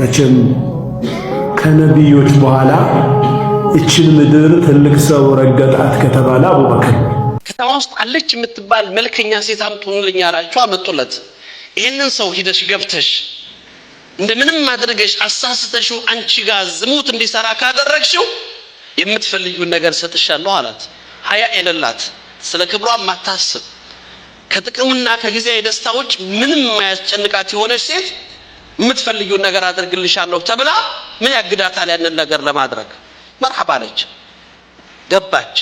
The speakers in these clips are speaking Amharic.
መቼም ከነቢዮች በኋላ እችን ምድር ትልቅ ሰው ረገጣት ከተባለ አቡበክር። ከተማ ውስጥ አለች የምትባል መልከኛ ሴት አምጡልኝ አላቸው። አመጡለት። ይህንን ሰው ሂደሽ ገብተሽ እንደምንም አድርገሽ አሳስተሽው አንቺ ጋር ዝሙት እንዲሰራ ካደረግሽው የምትፈልጊውን ነገር ሰጥሻለሁ አላት። ሀያ የሌላት፣ ስለ ክብሯ ማታስብ፣ ከጥቅምና ከጊዜያዊ ደስታዎች ምንም የማያስጨንቃት የሆነች ሴት የምትፈልጊውን ነገር አድርግልሻለሁ ተብላ ምን ያግዳታል ያንን ነገር ለማድረግ? መርሐባ አለች። ገባች።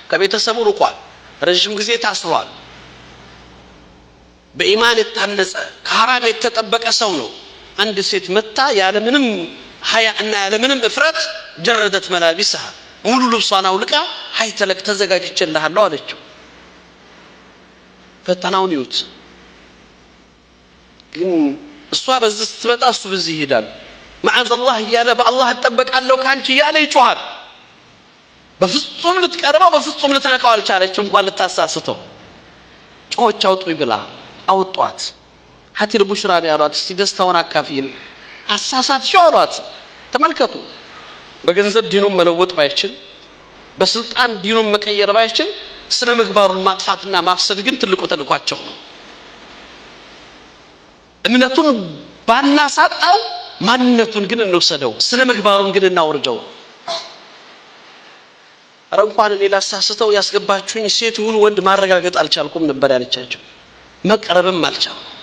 ከቤተሰቡ ርቋል። ረዥም ጊዜ ታስሯል። በኢማን የታነጸ፣ ከሐራም የተጠበቀ ሰው ነው። አንድ ሴት መታ ያለምንም ሀያ እና ያለምንም እፍረት جردت ملابسها፣ ሙሉ ልብሷን አውልቃ هيت لك፣ ተዘጋጅቼልሃለሁ አለችው። ፈተናውን ይዩት። ግን እሷ በዚህ ስትመጣ እሱ በዚህ ይሄዳል። معاذ الله እያለ፣ በአላህ እጠበቃለሁ ከአንቺ እያለ ይጮሃል። በፍጹም ልትቀርበው፣ በፍጹም ልትነካው አልቻለችም፣ እንኳን ልታሳስተው። ጮኸች፣ አውጡኝ ብላ አወጧት። هاتي البشرى ነው ያሏት። እስቲ ደስታውን አካፊል፣ አሳሳትሽው አሏት። ተመልከቱ፣ በገንዘብ ዲኑን መለወጥ ባይችል፣ በስልጣን ዲኑን መቀየር ባይችል፣ ስነ ምግባሩን ማጥፋትና ማፍሰድ ግን ትልቁ ተልኳቸው ነው። እምነቱን ባናሳጣው ማንነቱን ግን እንውሰደው፣ ስነ ምግባሩን ግን እናውርደው። ኧረ እንኳን እኔ ላሳስተው ያስገባችሁኝ ሴት ይሁን ወንድ ማረጋገጥ አልቻልኩም ነበር ያለቻቸው። መቅረብም አልቻልኩም።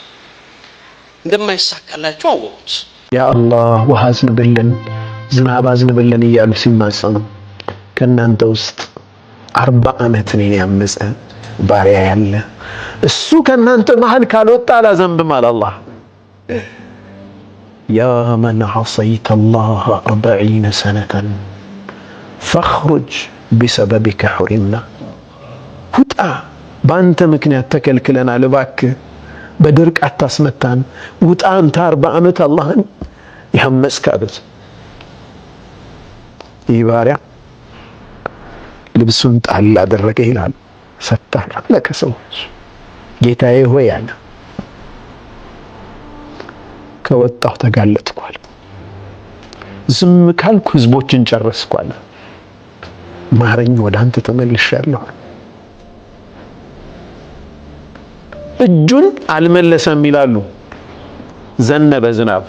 እንደማይሳካላቸው አወቁት። ያ አላህ ውሃ አዝንብልን፣ ዝናብ አዝንብልን እያሉ ሲማጸኑ ከእናንተ ውስጥ 40 ዓመት እኔን ያመፀ ባሪያ ያለ እሱ ከእናንተ መሀል ካልወጣ አላዘንብም አለ አላህ። يا من عصيت الله 40 سنة فاخرج بسببك حرمنا፣ ውጣ፣ በአንተ ምክንያት ተከልክለናል፣ እባክህ በድርቅ አታስመታን፣ ውጣ አንተ 40 ዓመት አላህን ያመፅክ አሉት። ይህ ባሪያ ልብሱን ጣል አደረገ ይላል። ሰታር አለ ከሰዎች፣ ጌታዬ ሆይ አለ፣ ከወጣሁ ተጋለጥኳል። ዝም ካልኩ ህዝቦችን ጨረስኳል። ማረኝ፣ ወደ አንተ ተመልሻለሁ። እጁን አልመለሰም ይላሉ። ዘነበ ዝናብ።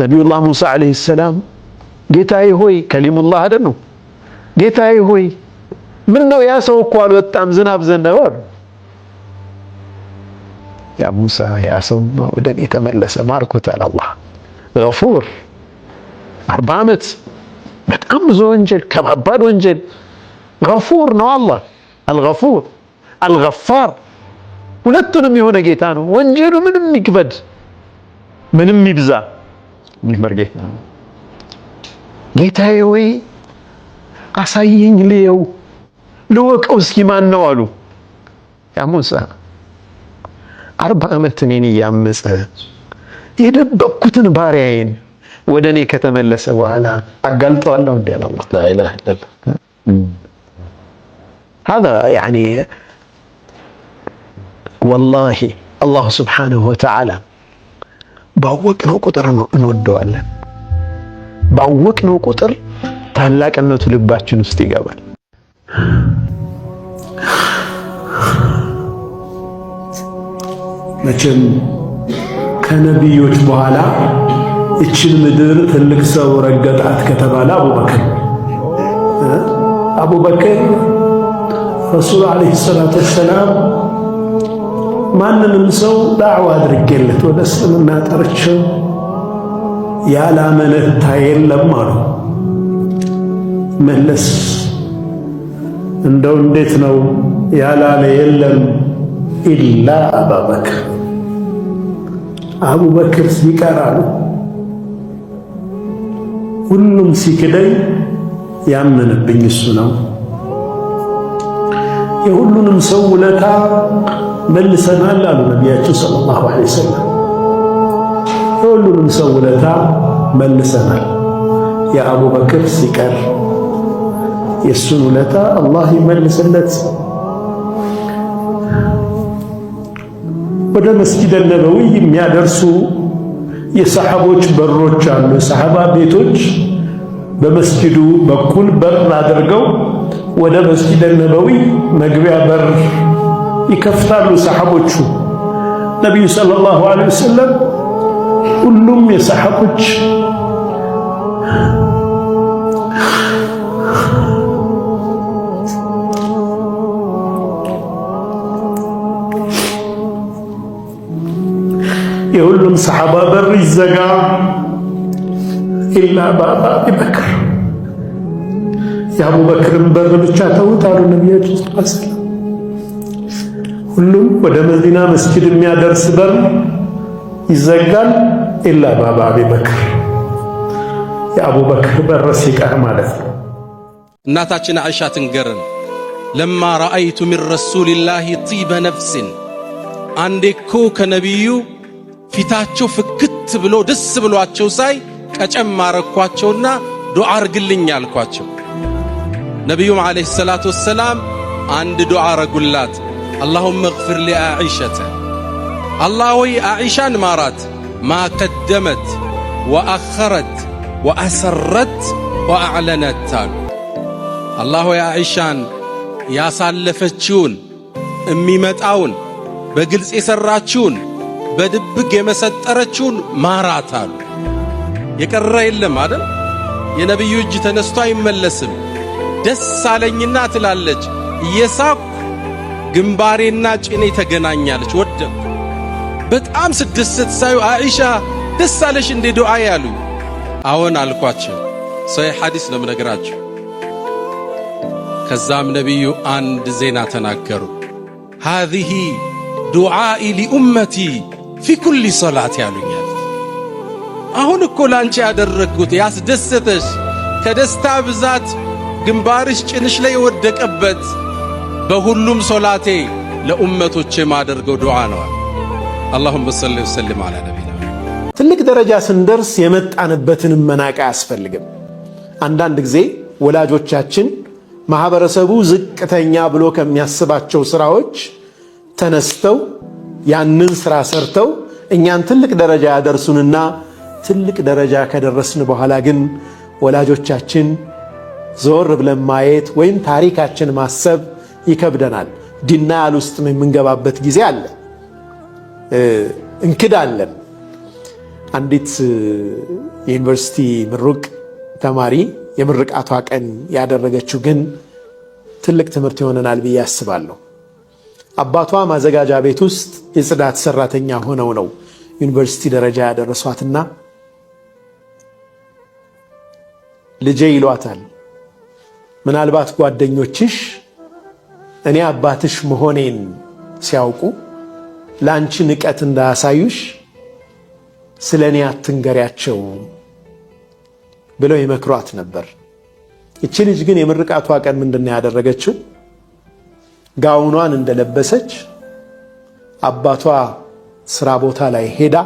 ነቢዩላህ ሙሳ ዓለይሂ ሰላም ጌታዬ ሆይ፣ ከሊሙላህ አይደል ነው? ጌታዬ ሆይ፣ ምን ነው ያ ሰው እኮ አልወጣም፣ ዝናብ ዘነበ አሉ። ያ ሙሳ፣ ያ ሰው ወደ እኔ ተመለሰ፣ ማርኩታል። አላህ ገፉር። 40 ዓመት በጣም ብዙ ወንጀል፣ ከባባድ ወንጀል፣ ገፉር ነው አላህ። አልገፉር አልገፋር ሁለቱንም የሆነ ጌታ ነው። ወንጀሉ ምንም ይክበድ ምንም ይብዛ የሚምር ጌታ ነው። ጌታዬ ወይ አሳየኝ፣ ልየው፣ ልወቀው እስኪ ማን ነው አሉ። ያ ሙሳ፣ 40 ዓመት እኔን እያመፀ የደበቅኩትን ባሪያዬን ወደ እኔ ከተመለሰ በኋላ አጋልጠዋለሁ እንዴ? አላህ لا إله إلا الله። هذا يعني والله አላሁ سبحانه وتعالى ባወቅነው ቁጥር እንወደዋለን። ባወቅነው ቁጥር ታላቅነቱ ልባችን ውስጥ ይገባል። መቼም ከነቢዮች በኋላ እችን ምድር ትልቅ ሰው ረገጣት ከተባለ አቡበክር። አቡበክር ረሱል ዓለይሂ ሰላቱ ወሰላም ማንንም ሰው ዳዕዋ አድርጌለት ወደ እስልምና ጠርቼው ያላመነታ የለም አሉ። መለስ እንደው እንዴት ነው ያላለ የለም ኢላ አባበክር፣ አቡበክር ሲቀር አሉ፣ ሁሉም ሲክደኝ ያመነብኝ እሱ ነው። የሁሉንም ሰው ውለታ መልሰናል አሉ ነቢያችን ሰለላሁ ዐለይሂ ወሰለም። የሁሉንም ሰው ውለታ መልሰናል፣ የአቡበክር ሲቀር የእሱን ውለታ አላህ ይመልስለት። ወደ መስጂድ ነበዊ የሚያደርሱ የሰሐቦች በሮች አሉ። የሰሐባ ቤቶች በመስጂዱ በኩል በር አድርገው ወደ መስጂድ ነበዊ መግቢያ በር ይከፍታሉ ሰሐቦቹ። ነቢዩ صلى الله عليه وسلم ሁሉም የሰሐቦች የሁሉም ሰሐባ በር ይዘጋ إلا باب أبي بكر፣ የአቡበክርን በር ብቻ ተውት አሉ ነቢያችን صلى الله عليه وسلم። ሁሉም ወደ መዲና መስጂድ የሚያደርስ በር ይዘጋል፣ إلا باب أبي بكر፣ የአቡበክር በር ሲቀር ማለት ነው። እናታችን አይሻ ትንገረን፣ لما رأيت من رسول الله طيب نفس፣ አንዴ እኮ ከነቢዩ ፊታቸው ፍክት ብሎ ደስ ብሏቸው ሳይ ቀጨም አረኳቸውና ዱዓ አርግልኝ አልኳቸው። ነቢዩም عليه الصلاة والسلام አንድ ዱዓ አረጉላት። اللهم اغفر لعائشة፣ አላህ ሆይ አዒሻን ማራት፣ ما قدمت وأخرت وأسرت وأعلنت አሉ። አላህ ሆይ አዒሻን ያሳለፈችውን የሚመጣውን በግልጽ የሠራችውን በድብቅ የመሰጠረችውን ማራት አሉ። የቀረ የለም አይደል? የነቢዩ እጅ ተነስቶ አይመለስም። ደስ አለኝና ትላለች እየሳኩ ግንባሬና ጭኔ ተገናኛለች። ወደቅኩ። በጣም ስደሰት ሳዩ አኢሻ ደስ አለሽ እንዴ ዱዓ ያሉኝ። አዎን አልኳቸው። ሰሒህ ሐዲስ ነው የምነግራቸው። ከዛም ነቢዩ አንድ ዜና ተናገሩ። ሃዚህ ዱዓኢ ሊኡመቲ ፊ ኩሊ ሰላት ያሉኛል። አሁን እኮ ላንቺ ያደረግኩት ያስደሰተሽ ከደስታ ብዛት ግንባርሽ ጭንሽ ላይ የወደቀበት በሁሉም ሶላቴ ለኡመቶቼ ማደርገው ዱዓ ነው። አላሁመ ሰሊ ወሰልም ዐላ ነቢና። ትልቅ ደረጃ ስንደርስ የመጣንበትን መናቅ አያስፈልግም። አንዳንድ ጊዜ ወላጆቻችን ማህበረሰቡ ዝቅተኛ ብሎ ከሚያስባቸው ስራዎች ተነስተው ያንን ስራ ሰርተው እኛን ትልቅ ደረጃ ያደርሱንና ትልቅ ደረጃ ከደረስን በኋላ ግን ወላጆቻችን ዞር ብለን ማየት ወይም ታሪካችን ማሰብ ይከብደናል። ዲናያል ውስጥ የምንገባበት ጊዜ አለ፣ እንክዳለን። አንዲት የዩኒቨርሲቲ ምሩቅ ተማሪ የምርቃቷ ቀን ያደረገችው ግን ትልቅ ትምህርት ይሆነናል ብዬ አስባለሁ። አባቷ ማዘጋጃ ቤት ውስጥ የጽዳት ሰራተኛ ሆነው ነው ዩኒቨርሲቲ ደረጃ ያደረሷትና ልጄ ይሏታል። ምናልባት ጓደኞችሽ እኔ አባትሽ መሆኔን ሲያውቁ ለአንቺ ንቀት እንዳያሳዩሽ ስለ እኔ አትንገሪያቸው ብለው ይመክሯት ነበር። እቺ ልጅ ግን የምርቃቷ ቀን ምንድን ነው ያደረገችው? ጋውኗን እንደለበሰች አባቷ ስራ ቦታ ላይ ሄዳ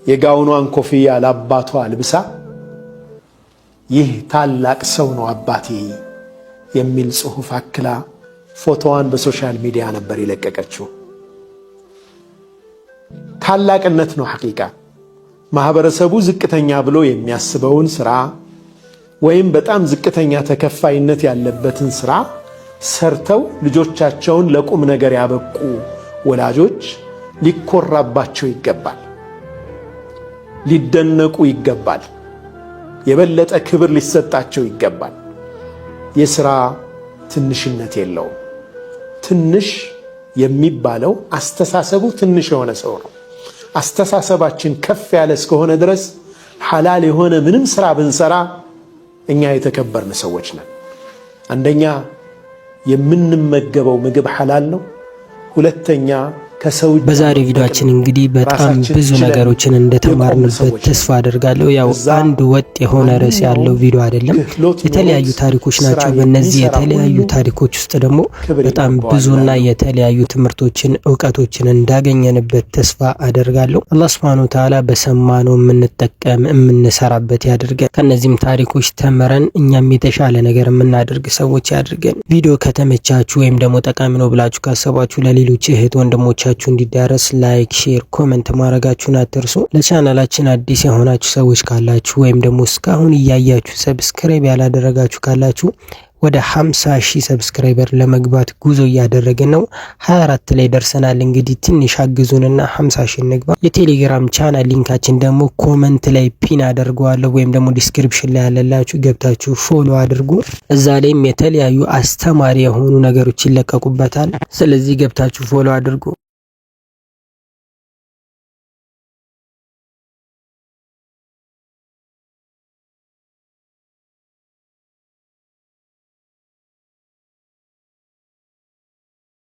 የጋውኗን ኮፍያ ለአባቷ አልብሳ ይህ ታላቅ ሰው ነው አባቴ የሚል ጽሑፍ አክላ ፎቶዋን በ social media ነበር የለቀቀችው። ታላቅነት ነው حقيقة። ማህበረሰቡ ዝቅተኛ ብሎ የሚያስበውን ስራ ወይም በጣም ዝቅተኛ ተከፋይነት ያለበትን ስራ ሰርተው ልጆቻቸውን ለቁም ነገር ያበቁ ወላጆች ሊኮራባቸው ይገባል፣ ሊደነቁ ይገባል፣ የበለጠ ክብር ሊሰጣቸው ይገባል። የስራ ትንሽነት የለውም። ትንሽ የሚባለው አስተሳሰቡ ትንሽ የሆነ ሰው ነው። አስተሳሰባችን ከፍ ያለ እስከሆነ ድረስ ሐላል የሆነ ምንም ስራ ብንሰራ እኛ የተከበርን ሰዎች ነን። አንደኛ የምንመገበው ምግብ ሐላል ነው። ሁለተኛ ከሰው በዛሬ ቪዲዮአችን እንግዲህ በጣም ብዙ ነገሮችን እንደተማርንበት ተስፋ አደርጋለሁ። ያው አንድ ወጥ የሆነ ርዕስ ያለው ቪዲዮ አይደለም፣ የተለያዩ ታሪኮች ናቸው። በእነዚህ የተለያዩ ታሪኮች ውስጥ ደግሞ በጣም ብዙና የተለያዩ ትምህርቶችን እውቀቶችን እንዳገኘንበት ተስፋ አደርጋለሁ። አላህ ሱብሓነሁ ወተዓላ በሰማነው የምንጠቀም የምንሰራበት ያድርገን። ከእነዚህም ታሪኮች ተምረን እኛም የተሻለ ነገር የምናደርግ ሰዎች ያድርገን። ቪዲዮ ከተመቻችሁ ወይም ደግሞ ጠቃሚ ነው ብላችሁ ካሰባችሁ ለሌሎች እህት ወንድሞቻችሁ ለብዙዎቻችሁ እንዲዳረስ like፣ share፣ comment ማድረጋችሁን አትርሱ። ለቻናላችን አዲስ የሆናችሁ ሰዎች ካላችሁ ወይም ደግሞ እስካሁን እያያችሁ subscribe ያላደረጋችሁ ካላችሁ ወደ 50 ሺህ subscriber ለመግባት ጉዞ እያደረግን ነው። 24 ላይ ደርሰናል። እንግዲህ ትንሽ አግዙንና 50 ሺህ እንግባ። የቴሌግራም channel link ኣችን ደግሞ comment ላይ pin አደርገዋለሁ ወይም ደግሞ description ላይ ያለላችሁ ገብታችሁ follow አድርጉ። እዛ ላይም የተለያዩ አስተማሪ የሆኑ ነገሮች ይለቀቁበታል። ስለዚህ ገብታችሁ follow አድርጉ።